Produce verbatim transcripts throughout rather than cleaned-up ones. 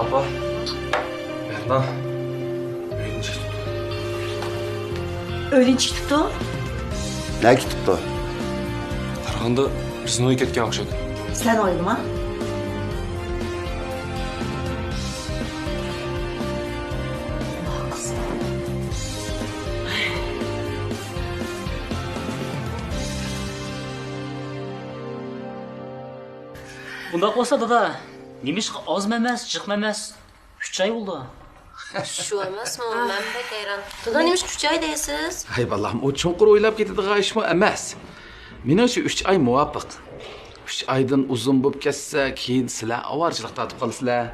ئاپا، بەرنا ئۆيدىن چىقىپتۇ. ئۆيدىن چىقىپتۇ؟ نەگە كېتىپتۇ؟ قارىغاندا بىزنىڭ ئۆيگە كەتكەن ئوخشايدۇ. سىلەرنىڭ ئۆيگىمۇ؟ بۇنداق بولسا، دادا، نېمىشقا ئازمۇ ئەمەس، جىقمۇ ئەمەس، ئۈچ ئاي بولدى. شۇ ئەمەسمۇ؟ مەن بەك ھەيران. دادا، نېمىشقا ئۈچ ئاي دەيسىز؟ ھەي بالام، ئۇ چوڭقۇر ئويلاپ كېتىدىغان ئىشمۇ ئەمەس. مېنىڭچە ئۈچ ئاي مۇۋاپىق. ئۈچ ئايدىن ئۇزۇن بولۇپ كەتسە، كېيىن سىلەر ئاۋارىچىلىق تارتىپ قالىسىلەر.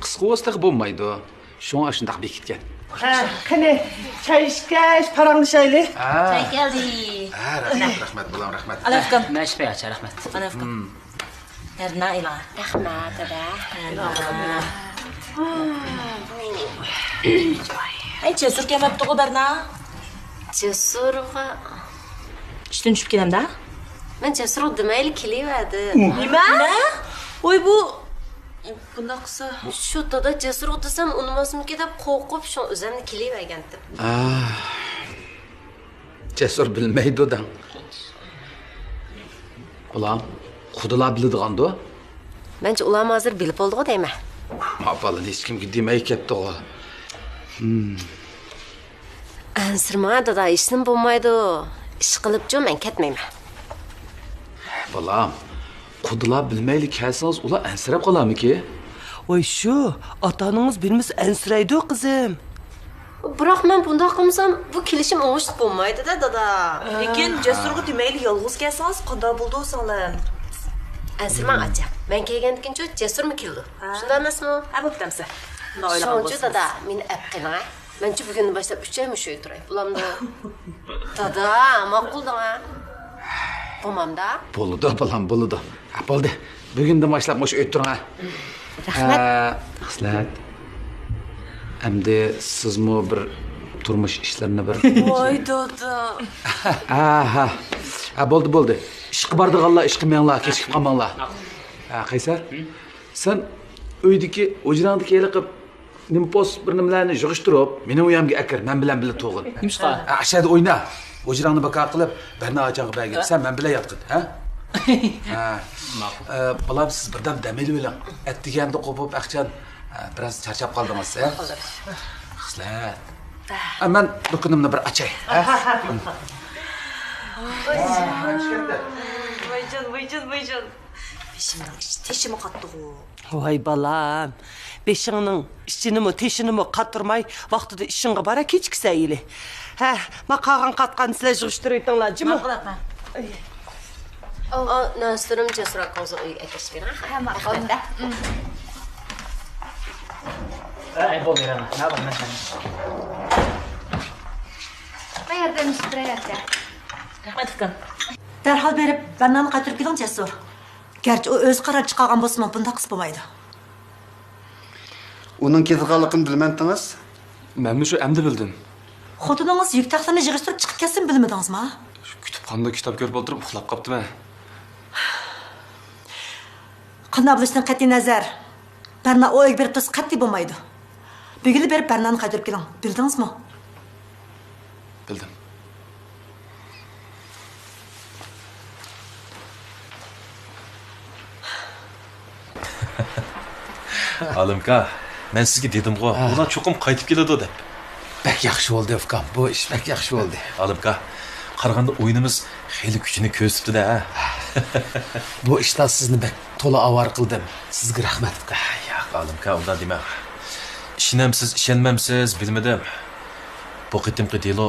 قىسقا بولسا تېخى بولمايدۇ. شۇڭا شۇنداق بېكىتكەن. ھە، قېنى، چاي ئىچكەچ پاراڭلىشايلى. ھە. چاي كەلدى. ھە، رەھمەت، رەھمەت، بالام، رەھمەت. ئالايكۇم. مەشپە ئاچا، رەھمەت. ئالايكۇم. بەرنا ئېلىڭ. رەھمەت، دادا. ھەي، جەسۇر كەلمەپتىغۇ، بەرنا. جەسۇرغا. ئىشتىن چۈشۈپ كېلەمدە. مەن جەسۇرغا دېمەيلا كېلىۋەردىم. نېمە؟ ۋاي، بۇ بۇنداق قىلسا. شۇ دادا جەسۇرغا دېسەم ئۇنىماسمىكى دەپ قورقۇپ، شۇڭا ئۆزۈملا كېلىۋەرگەنتىم. ئا، جەسۇر بىلمەيدۇ دەڭ. ئۇلار خۇدىلا بىلىدىغاندۇ؟ مەنچە ئۇلارمۇ ھازىر بىلىپ بولدىغۇ دەيمەن. ما بالىنى ھېچكىمگە دېمەي كەتتىغۇ. ھىم. ئەنسىرىمە دادا، ھېچنېمە بولمايدۇ. ئىشقىلىپچۇ مەن كەتمەيمەن. بالام، قۇدىلار بىلمەيلى كەلسىڭىز، ئۇلار ئەنسىرەپ قالارمىكى؟ ۋاي شۇ، ئاتا-ئانىڭىز بىلمىسە ئەنسىرەيدۇ، قىزىم. بىراق مەن بۇنداق قىلمىسام، بۇ كېلىشىم ئوڭۇشلۇق بولمايدۇ-دە، دادا. لېكىن جەسۇرغا دېمەيلى يالغۇز كەلسىڭىز قانداق بولىدۇ، سىڭلىم؟ ئەنسىرىمەڭ، ئاچا. مەن كەلگەندىن كېيىنچۇ جەسۇرمۇ كېلىدۇ. ھە. شۇنداق ئەمەسمۇ؟ ھە، بوپتۇ ئەمىسە. شۇڭىچۇ دادا، مېنى ئەپ قېلىڭ، ھە. مەنچۇ بۈگۈندىن باشلاپ ئۈچ ئاي مۇشۇ ئۆيدە تۇراي، بولامدۇ؟ دادا، ماقۇلدىڭا؟ بولمامدا؟ بولىدۇ، بالام، بولىدۇ. ھە، بولدى. بۈگۈندىن باشلاپ مۇشۇ ئۆيدە تۇرۇڭ، ھە. رەھمەت. ھە، خىسلەت. ئەمدى سىزمۇ بىر تۇرمۇش ئىشلىرىنى بىر. ۋاي دادا. ھە، ھە. ھە، بولدى، بولدى. ئىشقا بارىدىغانلار ئىشقا مېڭىڭلار، كېچىكىپ قالماڭلار. ھە، قەيسەر، سەن ئۆيدىكى، ھۇجراڭدىكى ھېلىقى نېمە پوس بىر نېمىلەرنى يىغىشتۇرۇپ، مېنىڭ ئۆيۈمگە ئەكىر، مەن بىلەن بىللە تۇرغىن. نېمىشقا؟ ئە، ئەشەدە ئوينا. ھۇجراڭنى بىكار قىلىپ، بەرنا ئاچاڭغا بەرگىن. سەن مەن بىلەن ياتقىن، ھە؟ ھە. ماقۇل. ئە، بالام، سىز بىردەم دەم ئېلىۋېلىڭ. ئەتىگەندە قوپۇپ ئەخچان، ئە، بىراز چارچاپ قالدىڭىز، ھە؟ خىسلەت. ئە، مەن دۇكىنىمنى بىر ئاچاي، ھە؟ ۋايجان، ۋايجان، ۋايجان. بېشىمنىڭ ئىچى تېشىمۇ قاتتىغۇ. ۋاي بالام، بېشىڭنىڭ ئىچىنىمۇ تېشىنىمۇ قاتۇرماي، ۋاقتىدا ئىشىڭغا بارا كېچىكسە ئىلى. ھە، ما قالغان قاتقاننى سىلەر يىغىشتۇرۇۋېتىڭلار، جىمۇ. ماقۇل ئاپا. ئا، نەرسىلىرىمنى جەسۇر ئاكىڭىزنىڭ ئۆيىگە ئەكىرىپ بېرىڭ. ھە، ماقۇل. رەھمەت. ئەي، بولدى، رەھمەت. نە بار، نە بار. ما ياردەم ئىشلەپ بېرەيلى. رەھمەت، ئۇكام. دەرھال بېرىپ، بەرنانى قايتۇرۇپ كېلىڭ، جەسۇر. گەرچە ئۇ ئۆزى قارار چىقارغان بولسىمۇ، بۇنداق قىلسا بولمايدۇ. ئۇنىڭ كېتىدىغانلىقىنى بىلمەمتىڭىز؟ مەنمۇ شۇ ئەمدى بىلدىم. خوتۇنىڭىز يۈك تاقلىرىنى يىغىشتۇرۇپ چىقىپ كەتسىمۇ بىلمىدىڭىزما؟ شۇ كۇتۇپخانىدا كىتاب كۆرۈپ ئولتۇرۇپ ئۇخلاپ قاپتىمەن. قانداق بولۇشىدىن قەتئىينەزەر، بەرنا ئۇ ئۆيگە بېرىپ تۇرسا قەتئىي بولمايدۇ. بۈگۈنلا بېرىپ بەرنانى قايتۇرۇپ كېلىڭ، بىلدىڭىزمۇ؟ بىلدىم. ئالىمكا، مەن سىزگە دېدىمغۇ، ھە. ئۇلار چوقۇم قايتىپ كېلىدۇ دەپ. بەك ياخشى بولدى، ئۇكام. بۇ ئىش بەك ياخشى بولدى. ئالىمكا، قارىغاندا ئويۇنىمىز خېلى كۈچىنى كۆرسىتىپتۇ-دە، ھە؟ بۇ ئىشتا سىزنى بەك تولا ئاۋارە قىلدىم. سىزگە رەھمەت، ئۇكام. ياق، ئالىمكا، ئۇنداق دېمەڭ. ئىشىنەمسىز، ئىشەنمەمسىز، بىلمىدىم. بۇ قېتىمقى دېلو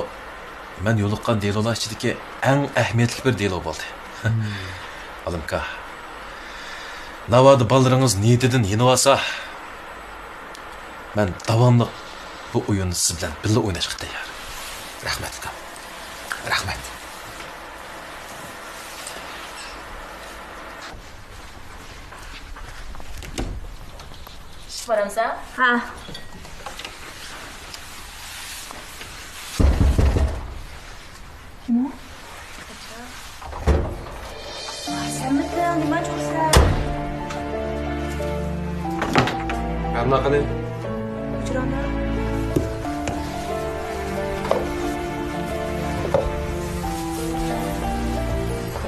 مەن يولۇققان دېلولار ئىچىدىكى ئەڭ ئەھمىيەتلىك بىر دېلو بولدى. ئالىمكا، ناۋادا بالىلىرىڭىز نىيىتىدىن يېنىۋالسا، مەن داۋاملىق بۇ ئويۇننى سىز بىلەن بىللە ئويناشقا تەييار. رەھمەت، ئۇكام. رەھمەت. چىقىپ بارامسەن؟ ھە. سەنمىتىڭ، نېمە ئاچۇرسەن؟ بەرنا قېنى؟ ئۇچۇرامدا.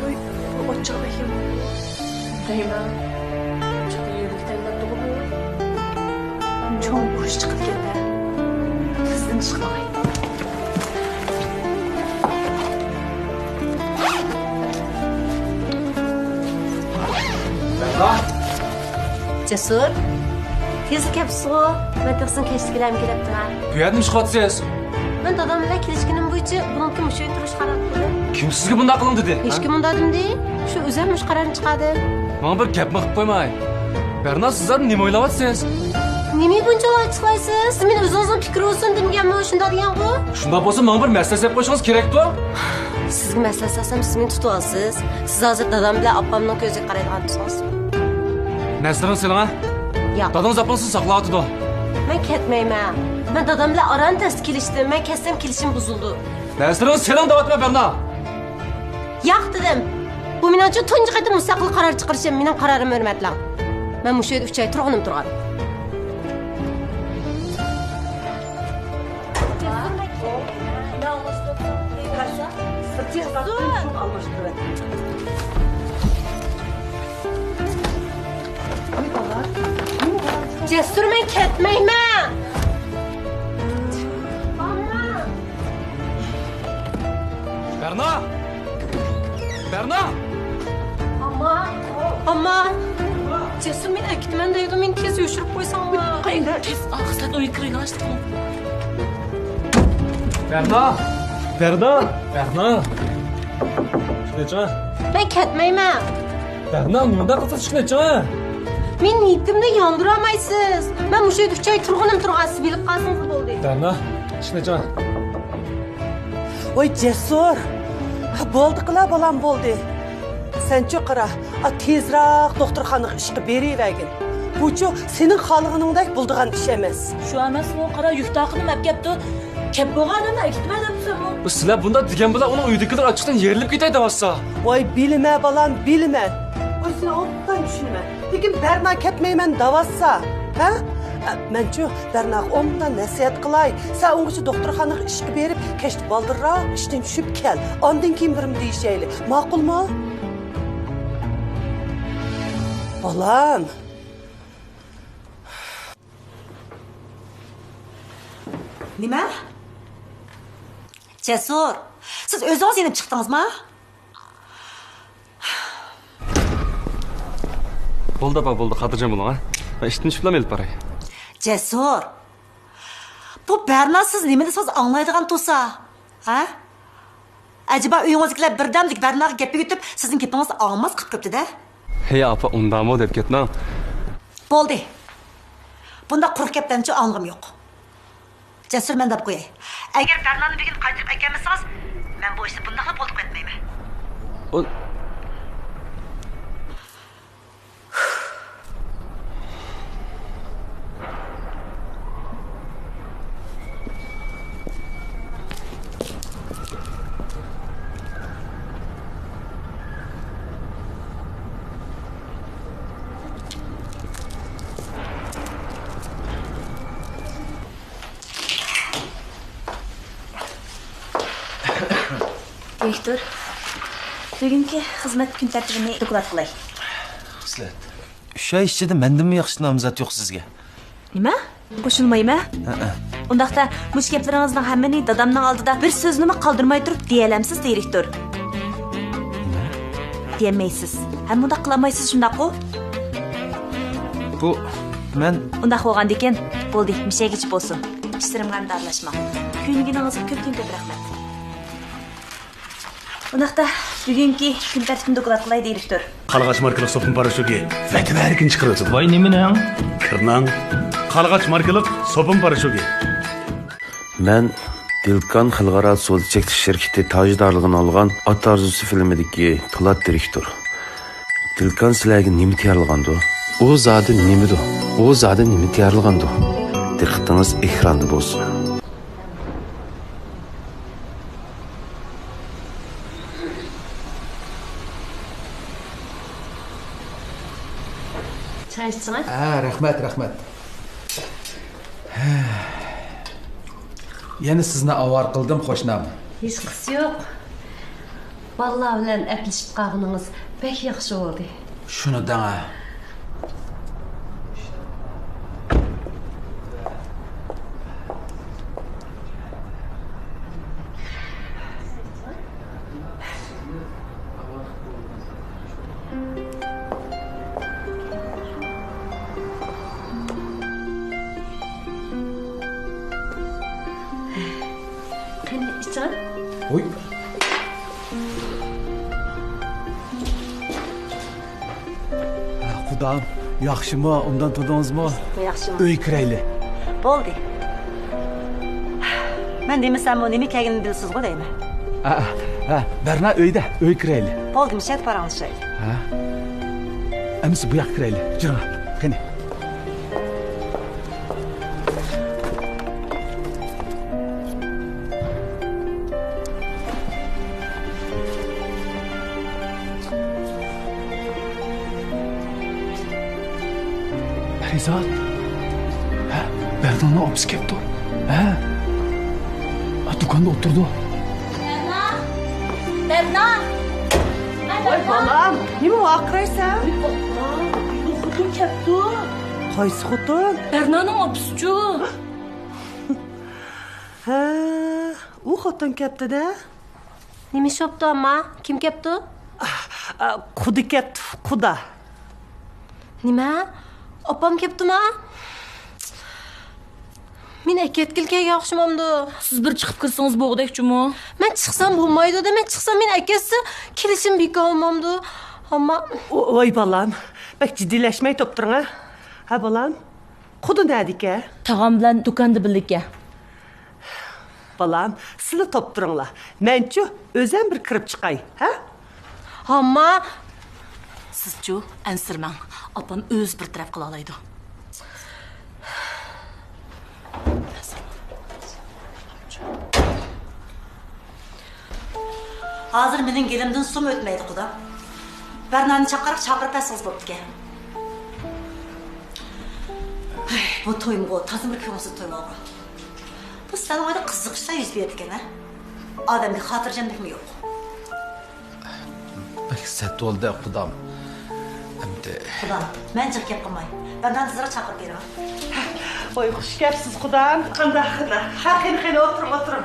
ۋوي، بۇ ئوچۇق بەك يامان. دەيمەن. ئوچۇقتا يۈرۈپ كېتەلمەپتىغۇ بۇ. چوڭ ئۇرۇش چىقىدىكەن-دە. تېزدىن ئىشقا باقاي. جەسۇر، تېزلا كەپسىزغۇ؟ مەن تېخى سىزنى كەچتە كېلەرمەن دەپتىمەن. بۇ يەردە نېمە ئىش قىلىۋاتىسىز؟ مەن دادام بىلەن كېلىشكىنىم بويىچە بۇنىڭكى مۇشۇ يەردە تۇرۇشقا قارار قىلدىم. كىم سىزگە بۇنداق قىلىڭ دېدى؟ ھېچكىم ئۇنداق دېمىدى. شۇ ئۆزۈم مۇشۇ قارارنى چىقاردىم. ماڭا بىر گەپمۇ قىلىپ قويماي. بەرنا، سىز زادى نېمە ئويلاۋاتىسىز؟ نېمە بۇنچىلا ئاچچىقلايسىز؟ مەن ئۆزىڭىزنىڭ پىكرى بولسۇن دېمىگەنمۇ، شۇنداق دېگەنغۇ؟ شۇنداق بولسا ماڭا بىر مەسلىھەت سېلىپ قويۇشىڭىز كېرەكتۇ. سىزگە مەسلىھەت سالسام، سىز مېنى تۇتۇۋالىسىز. سىز ھازىر دادام بىلەن ئاپامنىڭ كۆزىگە قارايدىغان تۇرسىڭىز. نەزىرىڭىز سېلىڭ ھە. ياق. دادىڭىز ئاپىڭىز سىزنى ساقلاۋاتىدۇ. مەن كەتمەيمەن. مەن دادام بىلەن ئاران تەستە كېلىشتىم. مەن كەتسەم كېلىشىم بۇزۇلىدۇ. نەزىرىڭىزنى سېلىڭ دەۋاتىمەن، بەرنا. ياق دېدىم. بۇ مېنىڭچۇ تۇنجى قېتىم مۇستەقىل قارار چىقىرىشىم. مېنىڭ قارارىمنى ھۆرمەتلەڭ. مەن مۇشۇ يەردە ئۈچ ئاي تۇرغىنىم تۇرغان. جەسۇر، مەن كەتمەيمەن. بەرنا! بەرنا! ئاما! ئاما! جەسۇر، مېنى ئەكېتىمەن دەيدۇ، مېنى تېز يوشۇرۇپ قويساڭلار. قايدا؟ تېز، ئاخىرسىلەر ئۆيگە كىرگەن ئاشتىقمۇ؟ بەرنا! بەرنا! بەرنا! شۇنى ئېچىڭە. مەن كەتمەيمەن. بەرنا، نېمانداق قىلسا ئىشىكنى ئېچىڭە. مېنى نىيىتىمنى ياندۇرالمايسىز. مەن مۇشۇ يەردە ئۈچ ئاي تۇرغىنىم تۇرغان، سىز بىلىپ قالسىڭىز بولدى. بەرنا، ئىشىكنى ئېچىڭە. ۋاي جەسۇر، بولدى قىلا بالام، بولدى. سەنچۇ قارا، ئا، تېزراق دوختۇرخانىغا ئىشقا بېرىۋەرگىن. بۇچۇ سېنىڭ خالىغىنىڭدەك بولىدىغان ئىش ئەمەس. شۇ ئەمەسمۇ، قارا، يۈك تاقىنىمۇ ئەپكەپتۇ. كەپ بولغانىمنى ئەكېتىمەن دەپسەنمۇ؟ سىلەر بۇنداق دېگەن بىلەن ئۇنىڭ ئۆيدىكىلەر ئاچچىقتىن يېرىلىپ كېتەي دەۋاتسا. ۋاي بىلىمە بالام، بىلىمە. ۋاي سېنى ئوبدان چۈشىنىمەن. لېكىن بەرنا كەتمەيمەن دەۋاتسا، ھە؟ ئە، مەنچۇ بەرناغا ئوبدان نەسىھەت قىلاي. سەن ئۇنغىچە دوختۇرخانىغا ئىشقا بېرىپ، كەچتە بالدۇرراق ئىشتىن چۈشۈپ كەل. ئاندىن كېيىن بىرنېمە دېيىشەيلى. ماقۇلمۇ؟ بالام. نېمە؟ جەسۇر، سىز ئۆزىڭىز يېنىپ چىقتىڭىزما؟ بولدى ئاپا، بولدى، خاتىرجەم بولۇڭ ھە. مەن ئىشتىن چۈشۈپلا ئېلىپ باراي. جەسۇر، بۇ بەرنا سىز نېمە دېسىڭىز ئاڭلايدىغان تۇرسا، ھە؟ ئەجەبا ئۆيىڭىزدىكىلەر بىردەملىك بەرناغا گەپ ئۆگىتىپ، سىزنىڭ گېپىڭىزنى ئاڭلىماس قىلىپ كۆپتۇ-دە. ھەي ئاپا، ئۇنداقمۇ دەپ كەتمەڭ. بولدى. بۇنداق قۇرۇق گەپلەرنىچۇ ئاڭلىغۇم يوق. جەسۇر، مەن دەپ قوياي. ئەگەر بەرنانى بۈگۈن قايتۇرۇپ ئەكەلمىسىڭىز، مەن بۇ ئىشنى بۇنداقلا بولدى قويۇپ ئەتمەيمەن. ئۇ- دىرېكتور، بۈگۈنكى خىزمەت كۈن تەرتىپىنى دوكلات قىلاي. خىسلەت. ئۈچ ئاي ئىچىدە مەندىنمۇ ياخشى نامزات يوق سىزگە. نېمە؟ قوشۇلمايمەن؟ ھەئە. ئۇنداقتا مۇشۇ گەپلىرىڭىزنىڭ ھەممىنى دادامنىڭ ئالدىدا بىر سۆزنىمۇ قالدۇرماي تۇرۇپ دېيەلەمسىز، دىرېكتور؟ نېمە؟ دېيەلمەيسىز. ھەم ئۇنداق قىلالمايسىز، شۇنداققۇ؟ بۇ، مەن. ئۇنداق بولغاندىكىن، بولدى، مىشەگىچە بولسۇن. ئىشلىرىمغا ئەمدى ئارىلاشماڭ. كۆيۈنگىنىڭىزگە كۆپتىن كۆپ رەھمەت. ئۇنداقتا بۈگۈنكى كۈن تەرتىپىنى دوكلات قىلاي، دىرېكتور. قالغاچ ماركىلىق سوپۇن پاراشوكى ۋەتەۋەركىن چىقىرىۋېتىدۇ. ۋاي، نېمىنىڭ؟ كىرنىڭ. قالغاچ ماركىلىق سوپۇن پاراشوكى. مەن دىلكان خەلقئارا سودا چەكلىك شىركىتى تاجدارلىقىنى ئالغان ئات ئارزۇسى فىلىمىدىكى پولات دىرېكتور. دىلكان سىلەرگە نېمە تەييارلىغاندۇ؟ ئۇ زادى نېمىدۇ؟ ئۇ زادى نېمە تەييارلىغاندۇ؟ دىققىتىڭىز ئېكراندا بولسۇن. چاي ئىچسىڭىز. ھە، رەھمەت، رەھمەت. يەنە سىزنى ئاۋارە قىلدىم، قوشنام. ھېچقىسى يوق. بالىلار بىلەن ئەپلىشىپ قالغىنىڭىز بەك ياخشى بولدى. شۇنى دەڭە. قېنى، ئىچىڭ. ۋوي. قۇدام، ياخشىمۇ؟ ئوبدان تۇردىڭىزمۇ؟ ياخشىمۇ؟ ئۆيگە كىرەيلى. بولدى. مەن دېمىسەممۇ نېمە كەلگىنىنى بىلىسىزغۇ دەيمەن. ھە، ھە، بەرنا ئۆيدە، ئۆيگە كىرەيلى. بولدى، مۇشۇ يەردە پاراڭلىشايلى. ھە؟ ئەمىسە بۇ ياققا كىرەيلى، جېنىڭ، قېنى. پەرىزات! ھە؟ بەرنانىڭ ئاپىسى كەپتۇ. ھە؟ ھە، دۇكاندا ئولتۇرىدۇ. بەرنا! بەرنا! ۋاي بالام، نېمە ۋارقىرايسەن؟ ۋاي بالام، بۇ خوتۇن كەپتۇ. قايسى خوتۇن؟ بەرنانىڭ ئاپىسىچۇ. ھە، ئۇ خوتۇن كەپتۇ-دە. نېمە ئىش بوپتۇ، ئامما؟ كىم كەپتۇ؟ ئا، قۇدا كەپتۇ، قۇدا. نېمە؟ ئاپام كەپتۇما؟ مېنى ئەكەتكىلى كەلگەن ئوخشىمامدۇ؟ سىز بىر چىقىپ كىرسىڭىز بولغۇدەك جۇمۇ. مەن چىقسام بولمايدۇ-دە، مەن چىقسام مېنى ئەكەتسە كېلىشىم بىكار بولمامدۇ؟ ئامما. ۋاي بالام، بەك جىددىيلەشمەي توپ تۇرۇڭ ھە. ھە بالام؟ قۇدا نەدىكەن؟ تاغام بىلەن دۇكاندا بىللىكەن. بالام، سىلە توپ تۇرۇڭلار. مەنچۇ ئۆزەم بىر كىرىپ چىقاي، ھە؟ ئامما! سىزچۇ ئەنسىرىمەڭ، ئاپام ئۆزى بىر تەرەپ قىلالايدۇ. ھازىر مېنىڭ گېلىمدىن سۇمۇ ئۆتمەيدۇ، قۇدا. بەرنانى چاقىرىپ، چاقىرىپ بەرسىڭىز بوپتىكەن. ھەي، بۇ تويمىغۇ، تازا بىر كۆڭۈلسىز توي بولغان. بۇ سەل ئايدا قىزىق ئىشلار يۈز بېرىدىكەن ھە. ئادەمگە خاتىرجەملىكمۇ يوق. بەك سەت بولدى، قۇدام. ئەمدى. قۇدام، مەن جىق گەپ قىلماي. بەرنانى تېزراق چاقىرىپ بېرىڭ. ۋاي، خۇش كەپسىز، قۇدام. قانداق، قانداق؟ ھە، قېنى، قېنى، ئولتۇرۇڭ، ئولتۇرۇڭ.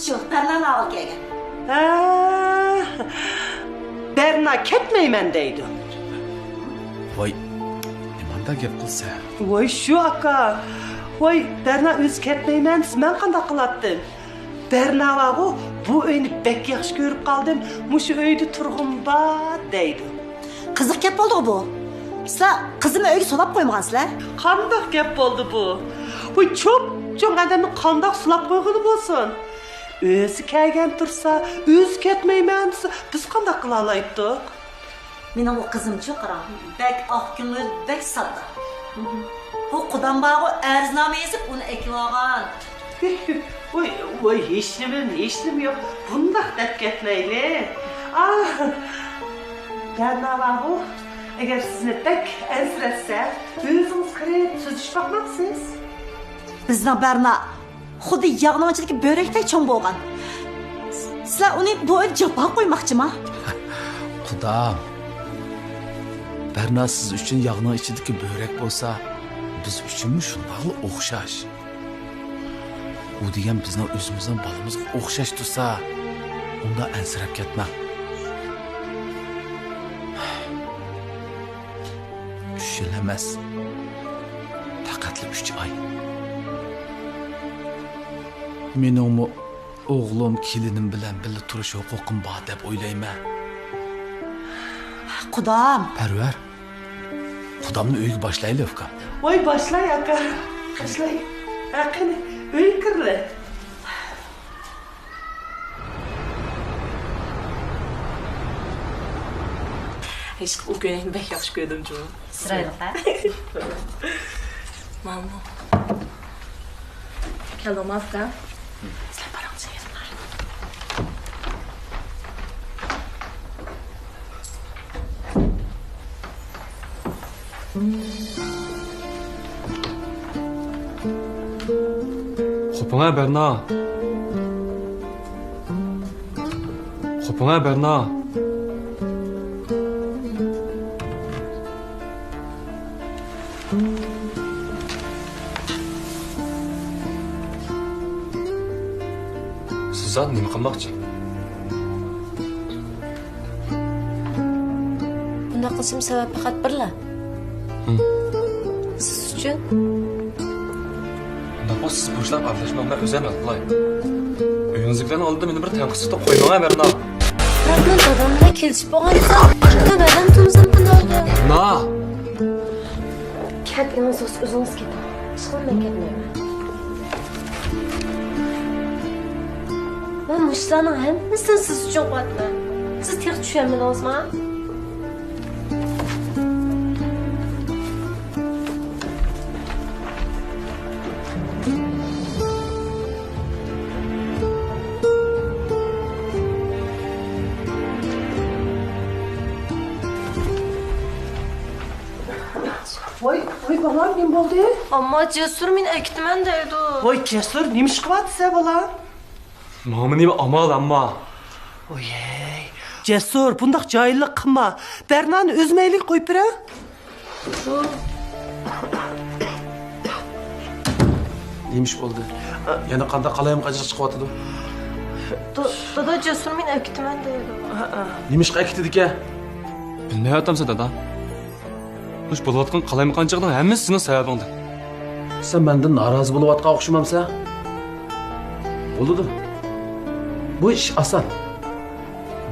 شۇ، بەرنا ئاۋۋال كەلگەن. ھە، بەرنا كەتمەيمەن دەيدۇ. ۋاي، نېمانداق گەپ قىلسا؟ ۋاي، شۇ ئاكا. ۋاي، بەرنا ئۆزى كەتمەيمەن دېسە، مەن قانداق قىلاتتىم؟ بەرنا بارغۇ، بۇ ئۆينى بەك ياخشى كۆرۈپ قالدىم، مۇشۇ ئۆيدە تۇرغۇم بار دەيدۇ. قىزىق گەپ بولدىغۇ بۇ. سىلەر قىزىمنى ئۆيگە سولاپ قويمىغانسىلەر. قانداق گەپ بولدى بۇ؟ بۇ چوپچوڭ ئادەمنى قانداق سولاپ قويغىلى بولسۇن؟ ئۆزى كەلگەن تۇرسا، ئۆزى كەتمەيمەن دېسە، بىز قانداق قىلالايتتۇق؟ مېنىڭ ئۇ قىزىمچۇ قاراڭ، بەك ئاق كۆڭۈل، بەك ساددا. بۇ قۇدام بارغۇ ئەرزنامە يېزىپ ئۇنى ئەكىۋالغان. ۋوي، ۋوي، ھېچنېمە، ھېچنېمە يوق. بۇنداق دەپ كەتمەيلى. ئاھ، بەرنا بارغۇ، ئەگەر سىزنى بەك ئەنسىرەتسە، ئۆزىڭىز كىرىپ سۆزلىشىپ باقمامسىز؟ بىزنىڭ بەرنا خۇددى ياغنىڭ ئىچىدىكى بۆرەكتەك چوڭ بولغان. سىلەر ئۇنى بۇ ئۆيدە جاپا قويماقچىما؟ قۇدام، بەرنا سىز ئۈچۈن ياغنىڭ ئىچىدىكى بۆرەك بولسا، بىز ئۈچۈنمۇ شۇنداقلا ئوخشاش. ئۇ دېگەن بىزنىڭ ئۆزىمىزنىڭ بالىمىزغا ئوخشاش تۇرسا، ئۇنداق ئەنسىرەپ كەتمەڭ. ئۈچ يىل ئەمەس، پەقەتلا ئۈچ ئاي. مېنىڭمۇ ئوغلۇم، كېلىنىم بىلەن بىللە تۇرۇش ھوقۇقۇم بار دەپ ئويلايمەن. قۇدام! پەرۋەر، قۇدامنى ئۆيگە باشلايلى، ئۇكام. ۋاي، باشلاي، ئاكا. باشلاي. ھە، قېنى، ئۆيگە كىرلى. ھېچ، ئۇ كۆينەكنى بەك ياخشى كۆردۈم جۇمۇ. چىرايلىق ھە؟ ماما. كەلدىڭمۇ ئاكا؟ سىلەر باراڭچە يېرىڭلار. قوپۇڭە، بەرنا. قوپۇڭە، بەرنا. سىز زادى نېمە قىلماقچى؟ بۇنداق قىلسام سەۋەب پەقەت بىرلا. ھىم. سىز ئۈچۈن. ئۇنداق بولسا سىز بۇ ئىشلارغا ئارىلاشماڭ، مەن ئۆزۈم ھەل قىلاي. ئۆيىڭىزدىكىلەرنىڭ ئالدىدا مېنى بىر تەنقىدسىز قىلىپ قويماڭ، بەرنا. بىراق مەن دادام بىلەن كېلىشىپ بولغان ئىدىم. مەن بەردەم تۇرمىسام قانداق بولىدۇ؟ بەرنا! كەتمەڭ، سىز ئۆزىڭىز كېتىڭ. ئىشقىلىپ مەن كەتمەيمەن. مەن مۇشۇلارنىڭ ھەممىسىنى سىز ئۈچۈن قىلىۋاتىمەن. سىز تېخى چۈشەنمىدىڭىزما؟ ۋاي، ۋاي، بالام، نېمە بولدى؟ ئامما، جەسۇر مېنى ئەكېتىمەن دەيدۇ. ۋاي، جەسۇر، نېمە ئىش قىلىۋاتىسەن، بالام؟ ماڭا نېمە ئامال، ئامما؟ ۋاي، جەسۇر، بۇنداق جاھىللىق قىلما. بەرنانى ئۆز مەيلىگە قويۇپ بېرە. نېمە ئىش بولدى؟ يەنە قانداق قالايمىقانچىلىق چىقىۋاتىدۇ؟ دا-، دادا، جەسۇر مېنى ئەكېتىمەن دەيدۇ. نېمە ئىشقا ئەكېتىدىكەن؟ بىلمەيۋاتامسەن، دادا؟ مۇشۇ بولۇۋاتقان قالايمىقانچىلىقنىڭ ھەممىسى سېنىڭ سەۋەبىڭدىن. سەن مەندىن نارازى بولۇۋاتقان ئوخشىمامسەن؟ بولىدۇ. بۇ ئىش ئاسان.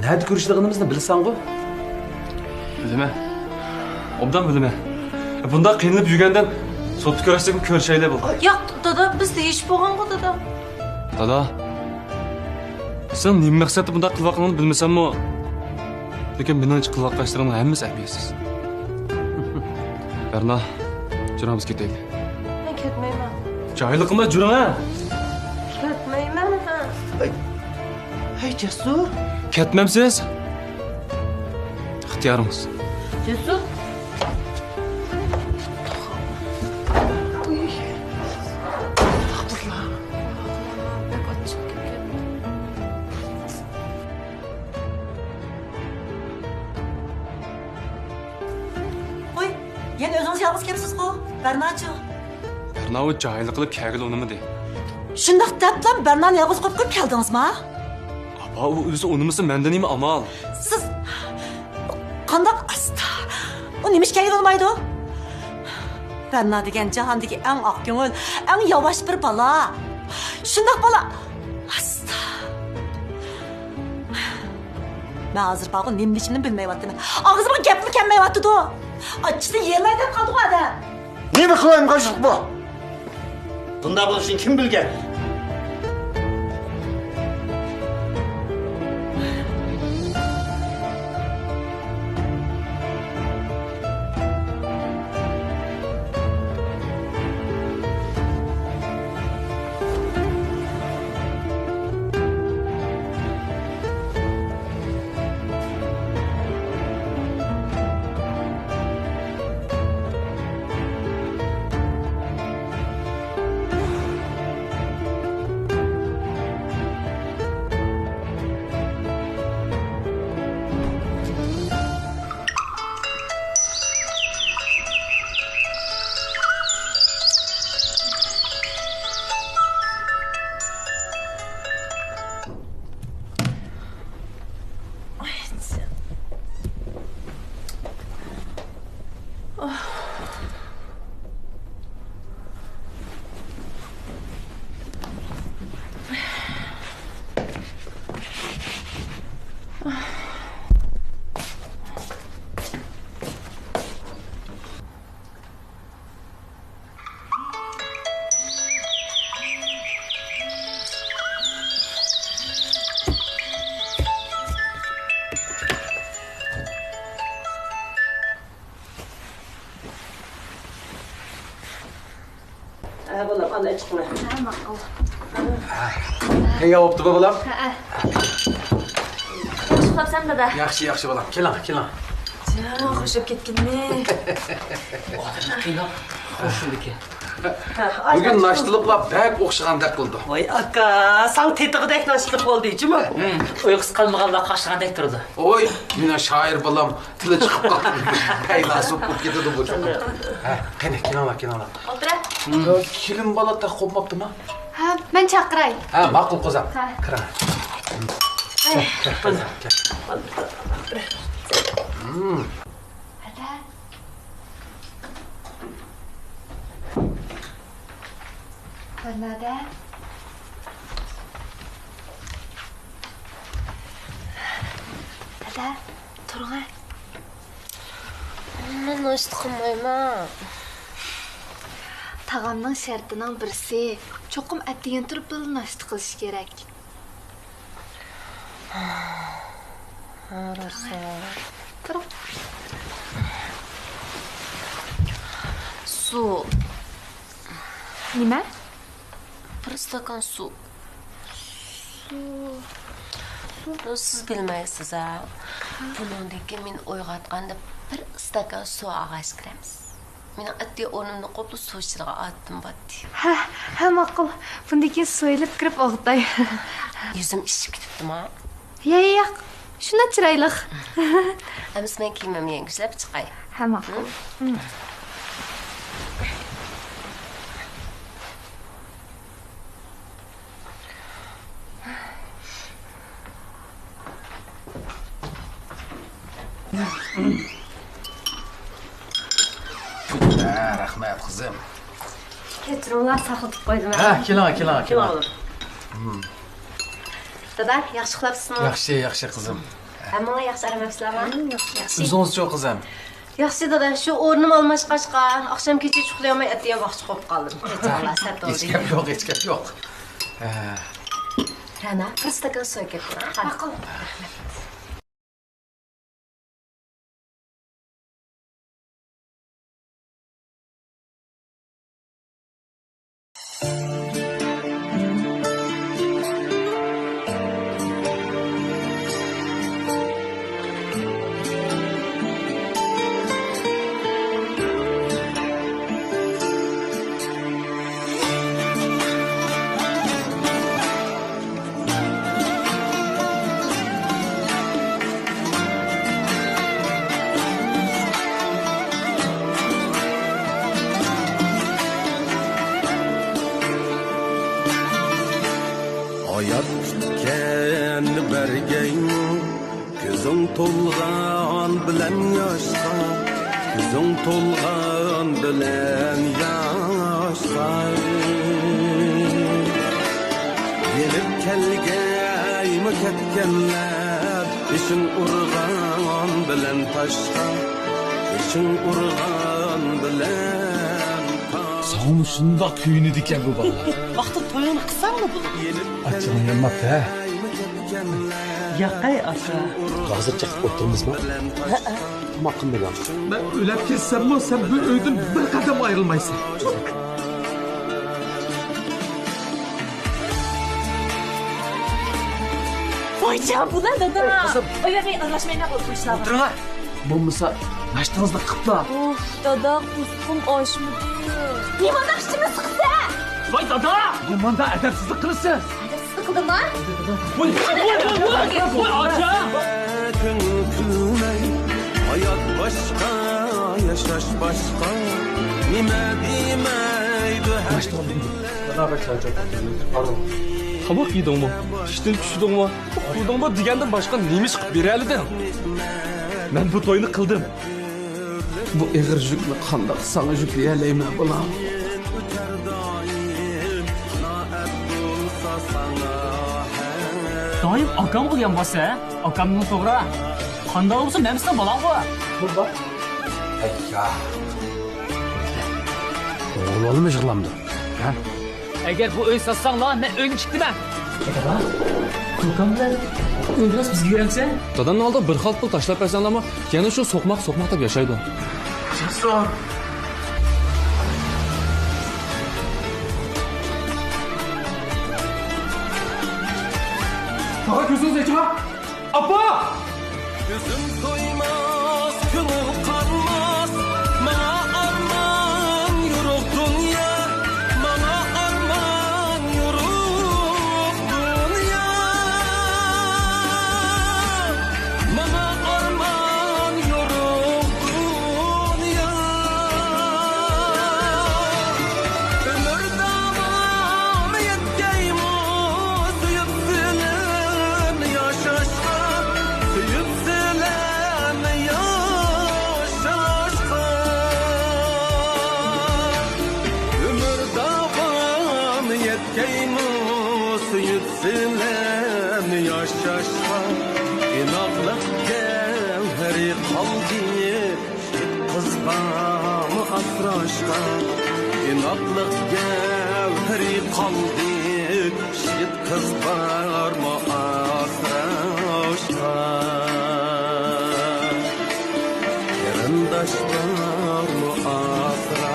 نەدە كۆرۈشىدىغىنىمىزنى بىلىسەنغۇ؟ بىلىمەن. ئوبدان بىلىمەن. بۇنداق قىينىلىپ يۈرگەندىن سوتتا كۆرۈشسەكمۇ كۆرۈشەيلى بولدى. ياق، دادا، بىز دېيىشىپ بولغانغۇ، دادا. دادا، سېنىڭ نېمە مەقسەتتە بۇنداق قىلىۋاتقىنىڭنى بىلمىسەممۇ، لېكىن مېنىڭچە قىلىۋاتقان ئىشلىرىڭنىڭ ھەممىسى ئەھمىيەتسىز. بەرنا، جۈرەڭ بىز كېتەيلى. مەن كەتمەيمەن. جاھىللىق قىلماي جۈرەڭ، ھە؟ كەتمەيمەن، ھە. ھەي، جەسۇر. كەتمەمسىز؟ ئىختىيارىڭىز. جەسۇر. قوي، يەنە ئۆزىڭىز يالغۇز كەپسىزغۇ؟ بەرناچۇ؟ بەرنا ئۇ جاھىللىق قىلىپ كەلگىلى ئۇنىمىدى. شۇنداق دەپلا بەرنانى يالغۇز قويۇپ كېلىپ كەلدىڭىزما؟ ئاپا، ئۇ ئۆزى ئۇنىمىسا مەندە نېمە ئامال؟ سىز قانداق ئاستا؟ ئۇ نېمە ئىش كەلگىلى ئۇنىمايدۇ؟ بەرنا دېگەن جاھاندىكى ئەڭ ئاق كۆڭۈل، ئەڭ ياۋاش بىر بالا. شۇنداق بالا. ئاستا. مەن ھازىر بارغۇ نېمە دېيىشىمنى بىلمەيۋاتىمەن. ئاغزىمغا گەپمۇ كەلمەيۋاتىدۇ. ئاچچىقتىن يېرىلەي دەپ قالدىغۇ ئادەم. نېمە قىلايمىقانچىلىق بۇ؟ بۇنداق بولۇشىنى كىم بىلگەن؟ ھە، بالام، ئانا ئىچىقنى. ھە، ماقۇل. تەييار بوپتۇ، بالام؟ ھە. ياخشى ئۇخلاپسەن، دادا؟ ياخشى، ياخشى، بالام. كېلىڭ، كېلىڭ. جان، خۇشلۇق كەتكىنىمۇ. قىيناپ، خۇشلۇق. بۈگۈن ناشتىلىقلار بەك ئوخشىغاندەك قىلىدۇ. ۋاي ئاكا، ساڭا تېتىغۇدەك ناشتىلىق بولدى جۇمۇ. ئۇيقۇسى قالمىغانلارغا ئوخشىغاندەك تۇرىدۇ. ئوي، مېنىڭ شائىر بالام تىلى چىقىپ قالدى. پەيلاسوپ بولۇپ كېتىدۇ بۇ چوقۇم. ھە، قېنى، كېلىڭلار، كېلىڭلار. ئولتۇراڭ. كېلىن بالا تېخى قوپماپتىما؟ ھە، مەن چاقىراي. ھە، ماقۇل قوزام. ھە. كىرىڭ. كەل، كەل، كەل، كەل. ھەدە. ھەدە. ھەدە، تۇرغا. مەن ناشتا قىلمايمەن. تاغامنىڭ شەرتىنىڭ بىرسى، چوقۇم ئەتىگەن تۇرۇپ بىللە ناشتا قىلىش كېرەك. ھە، راست. تۇرۇڭ. سۇ. نېمە؟ بىر ئىستاكان سۇ. سۇ. سۇ. سىز بىلمەيسىز ھە. بۇنىڭدىن كېيىن مېنى ئويغاتقاندا بىر ئىستاكان سۇ ئالغاچ كىرەمسىز. مېنىڭ ئەتىگەن ئورنۇمدىن قوپلا سۇ ئىچىدىغان ئادىتىم بارتى. ھە، ھە، ماقۇل. بۇندىن كېيىن سۇ ئېلىپ كىرىپ ئويغىتاي. يۈزۈم ئىششىپ كېتىپتىما؟ يا، يا، ياق. شۇنداق چىرايلىق. ئەمىسە مەن كىيىمىمنى يەڭگۈشلەپ چىقاي. ھە، ماقۇل. ھە؟ ھە، رەھمەت، قىزىم. كەچۈرۈڭلار، ساقلىتىپ قويدۇم. ھە، كېلىڭ، كېلىڭ، كېلىڭ. كېلىڭ. دادا، ياخشى ئۇخلاپسىزمۇ؟ ياخشى، ياخشى، قىزىم. ھەممىڭلار ياخشى ئارام ئېلىپسىلەرمۇ؟ ياخشى. ئۆزىڭىزچۇ، قىزىم؟ ياخشى دادا، شۇ ئورنۇم ئالماشقاچقا، ئاخشام كېچە ئۇخلىيالماي ئەتىگەن ۋاقچە قوپۇپ قالدىم. كەچۈرۈڭلار، سەت بولدى. ھېچ گەپ يوق، ھېچ گەپ يوق. ھە. رەنا، بىر ئىستاكان سۇ ئەكەپ بېرىڭ. ماقۇل. ھايات كۈتكەن بەرگەيمۇ، كۆزۈڭ تولغان بىلەن ياشقا، كۆزۈڭ تولغان بىلەن ياشقا. يېنىپ كەلگەيمۇ كەتكەنلەر، بېشىڭ ئۇرغان بىلەن تاشقا، بېشىڭ ئۇرغان بىلەن تاشقا. ساڭىمۇ شۇنداق كۆيۈنىدىكەن بۇ بالىلار. ۋاقتىدا تويۇڭنى قىلساڭلا بولىدۇ. ئاچچىقىڭ يانماپتۇ ھە؟ ياقەي ئاكا. ھازىر چېقىپ ئولتۇرىمىزمۇ؟ ھەئە. تاماق قىلمىدىڭ. مەن ئۆلۈپ كەتسەممۇ سەن بۇ ئۆيدىن بىر قەدەم ئايرىلمايسەن. ۋايجان بۇلار دادا. قىزىم. ئۆيلەرنى ئارىلاشمايلا بولۇپ قويسىلا. ئولتۇرۇڭا. بولمىسا ناشتىڭىزنى قىپلا. ئۇف، دادا، قورسىقىم ئاچمىدى. نېمانداق ئىچىمنى سىقىسەن؟ ۋاي دادا! نېمانداق ئەدەپسىزلىك قىلىسىز؟ ئەدەپسىزلىك قىلدىمما؟ ۋاي، ۋاي، ۋاي، ۋاي، ۋاي، ئاچا! كۆڭۈل كۈلمەي، ھايات باشقا، ياشاش باشقا. نېمە دېمەيدۇ ھەر كۈن. دادا بەك چارچاپ كەتتىم. تاماق يېدىڭمۇ؟ ئىشتىن چۈشتۈڭمۇ؟ ئۇخلىدىڭمۇ دېگەندىن باشقا نېمە ئىش قىلىپ بېرەلىدىڭ؟ مەن بۇ توينى قىلدىم. بۇ ئېغىر يۈكنى قانداق ساڭا يۈكلىيەلەيمەن، بالام؟ دائىم ئاكامغىلا يانباسسەن، ھە؟ ئاكامنىڭ توغرا. قانداق بولسا مەن سېنىڭ بالاڭغۇ. بۇ بار. ئەييا. ئوغۇل بالىمۇ يىغلامدۇ؟ ھە؟ ئەگەر بۇ ئۆي ساتساڭلار، مەن ئۆينى تىكتىمەن. دادا، كوكام بىلەن ئۆينى راست بىزگە بېرەمسەن؟ دادامنىڭ ئالدىغا بىر خالتا پۇل تاشلاپ بەرسەڭلارمۇ، يەنە شۇ سوقماق، سوقماق دەپ ياشايدۇ. تاغا، كۆزىڭىزنى ئېچىڭا! ئاپا! كۆزۈم تويماس، كۆڭۈل قانماس، ماڭا ئارمان يورۇق دۇنيا. كەيمۇ سۆيۈپ سىلەرنى ياشاشقا، ئىناقلىق گەۋھىرى قالدى، يىگىت قىز بارمۇ ئاسراشقا؟ ئىناقلىق گەۋھىرى قالدى، يىگىت قىز بارمۇ ئاسراشقا؟ قېرىنداش بارمۇ ئاسراشقا؟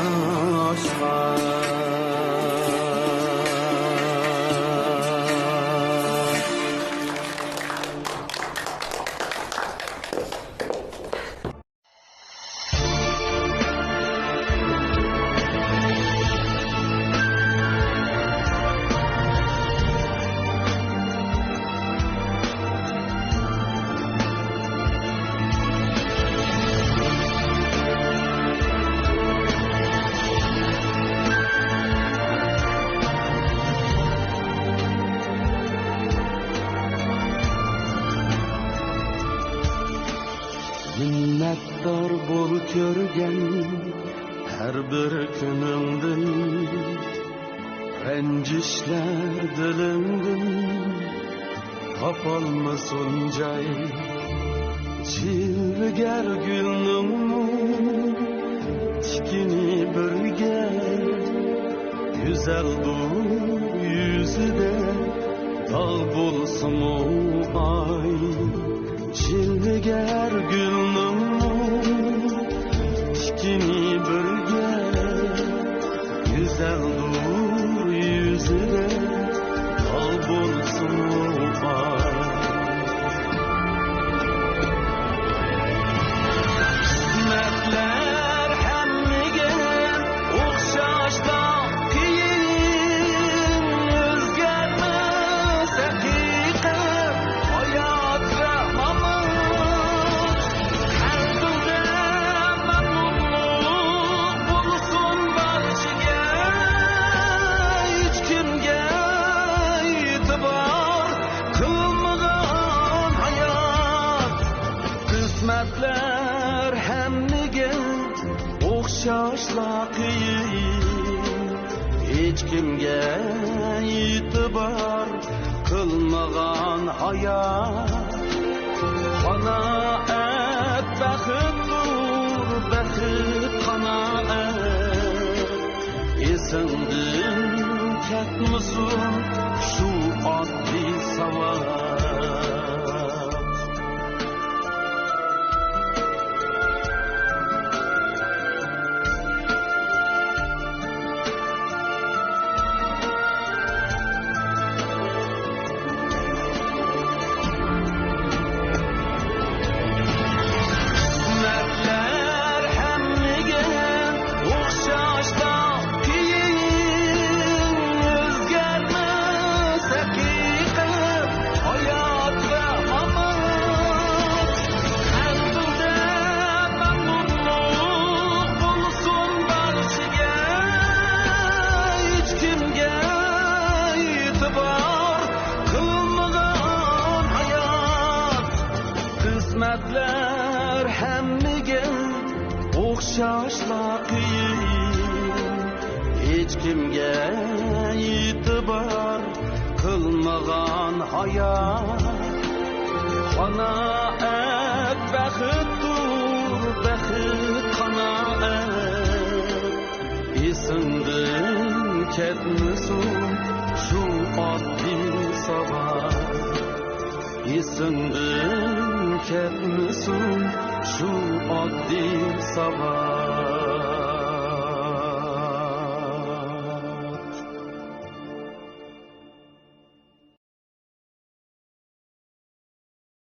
مىننەتدار بول كۆرگەن ھەر بىر كۈنۈڭدىن، رەنجىشلەر دىلىڭدىن تاپالمىسۇن جاي. جىلۋىگەر گۈلنىڭمۇ تىكىنى بىرگە، گۈزەل بۇ يۈزىدە داغ بولسىمۇ ئاي. جىلۋىگەر گۈلنىڭمۇ تىكىنى بىرگە، گۈزەلدۇر يۈزىدە داغ بولسىمۇ بار. قىسمەتلەر ھەممىگە ئوخشاشلا قىيىن، ئۆزگەرمەس ھەقىقەت ھايات ۋە مامات. قەلبىڭدە مەمنۇنلۇق بولسۇن بارچىگە، ھېچكىمگە ئېتىبار قىلمىغان ھايات. قىسمەتلەر ھەممىگە ئوخشاشلا قىيىن، ھېچكىمگە ئېتىبار قىلمىغان ھايات. قانائەت بەختتۇر، بەخت قانائەت. ئېسىڭدىن كەتمىسۇن شۇ ئاددىي ساۋات. قىسمەتلەر ھەممىگە ئوخشاشلا قىيىن، ئۆزگەرمەس ھەقىقەت ھايات ۋە مامات. قەلبىڭدە مەمنۇنلۇق بولسۇن بارچىگە، ھېچكىمگە ئېتىبار قىلمىغان ھايات. قىسمەتلەر ھەممىگە ئوخشاشلا قىيىن، ھېچكىمگە ئېتىبار قىلمىغان ھايات. قانائەت بەختتۇر، بەخت قانائەت. ئېسىڭدىن كەتمىسۇن شۇ ئاددىي ساۋات. ئېسىڭدىن كەتمىسۇن شۇ ئاددىي ساۋات.